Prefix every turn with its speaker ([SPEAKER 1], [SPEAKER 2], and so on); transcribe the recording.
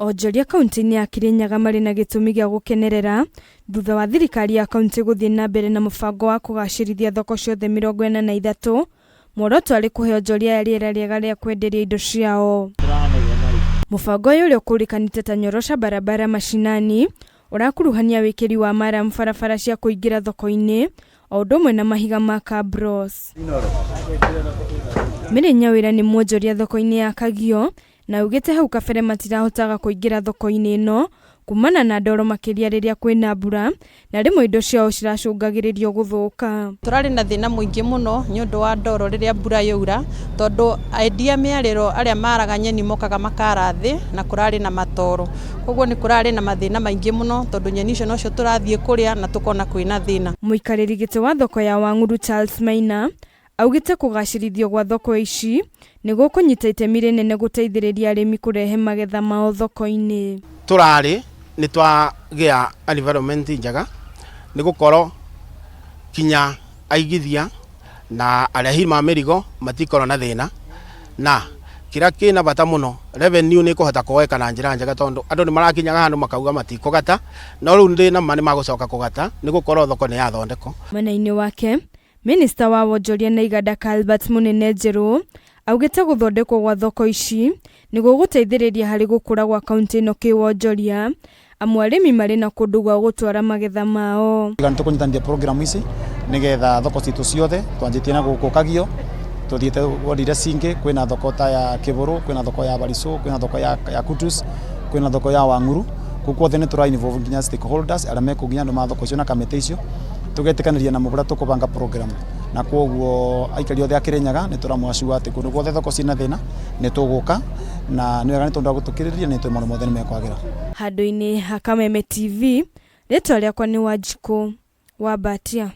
[SPEAKER 1] Onjoria kauntĩ-inĩ ya Kirinyaga marĩ na gĩtũmi gĩa gũkenerera thutha wa thirikari ya kauntĩ gũthiĩ na mbere na mũbango wa kũgacĩrithia thoko ciothe 43, muoroto arĩ kũhe onjoria aya rĩera rĩega rĩa kwenderia indo ciao. Mũbango ũyũ ũrĩa ũkũrĩkanĩte ta Nyorosha Barabara Mashinani ũrakuruhania wĩkĩri wa maramu barabara cia kũingĩra thoko-inĩ o ũndũ ũmwe na mahiga ma cabros. Mary Nyawĩra nĩ mwonjoria thoko-inĩ ya Kagio na augĩte hau kabere matirahotaga kũingĩra thoko-inĩ ĩno kumana na ndoro makĩria rĩrĩa kwĩna mbura na rĩmwe indo ciao ciracũngagĩrĩrio gũthũka.
[SPEAKER 2] Tũrarĩ na thĩna mũingĩ mũno nĩ ũndũ wa ndoro rĩrĩa mbura yaura, tondũ endia mĩarĩro arĩa maraga nyeni mokaga makara thĩ na kũrarĩ na matoro. Koguo nĩ kũrarĩ na mathĩna maingĩ mũno tondũ nyeni icio nocio tũrathiĩ kũrĩa na tũkona kwĩna thĩna.
[SPEAKER 1] Mũikarĩri gĩtĩ wa thoko ya Wang'uru Charles Maina augĩte kũgacĩrithio gwa thoko ici nĩ gũkũnyita itemi rĩnene gũteithĩrĩria arĩmi kũrehe magetha mao thoko-inĩ.
[SPEAKER 3] Tũrarĩ nĩ twagĩa environment njega nĩ gũkorwo kinya aigithia na arehi ma mĩrigo matikorwo na thĩna, na kĩrĩa kĩna bata mũno revenue nĩ ĩkũhota kuoeka na njĩra njega tondũ andũ nĩ marakinyaga handũ makauga matikũgata, no rĩu ndĩna ma nĩ magũcoka kũgata nĩ gũkorwo thoko nĩ yathondekwo.
[SPEAKER 1] Mwena-inĩ wake, Minista wa wonjoria na iganda Albert Munene Njerũ augĩte gũthondekwo gwa thoko ici nĩ gũgũteithĩrĩria harĩ gũkũra gwa kauntĩ ĩno kĩwonjoria amu arĩmi marĩ na kũndũ gwa gũtwara magetha mao.
[SPEAKER 4] Nĩ tũkũnyitanithia program ici nĩgetha thoko citũ ciothe twanjĩtie na gũkũ Kagio tuthiĩte ward iria cingĩ kwĩna thoko ta ya Kĩbũrũ, kwĩna thoko ya Barisũ, kwĩna thoko ya Kutus, kwĩna thoko ya Wang'uru. Kũu guothe nĩ tũra involve nginya stakeholders arĩa mekũu nginya andũ ma thoko icio na kamĩtĩ icio tũgetĩkanĩria namo ũrĩa tũkũbanga program na kwoguo aikari othe a Kĩrĩnyaga nĩ tũramũ assure atĩ kũndũ guothe thoko ciĩna thĩna nĩ tũgũka na nĩ wega nĩ tondũ wa gũtũkirĩrĩria nĩ tũĩ maũndũ mothe nĩ mekwagĩra.
[SPEAKER 1] Handũ-inĩ ha Kameme TV, rĩtwa rĩakwa nĩ Wanjikũ wa Mbatia.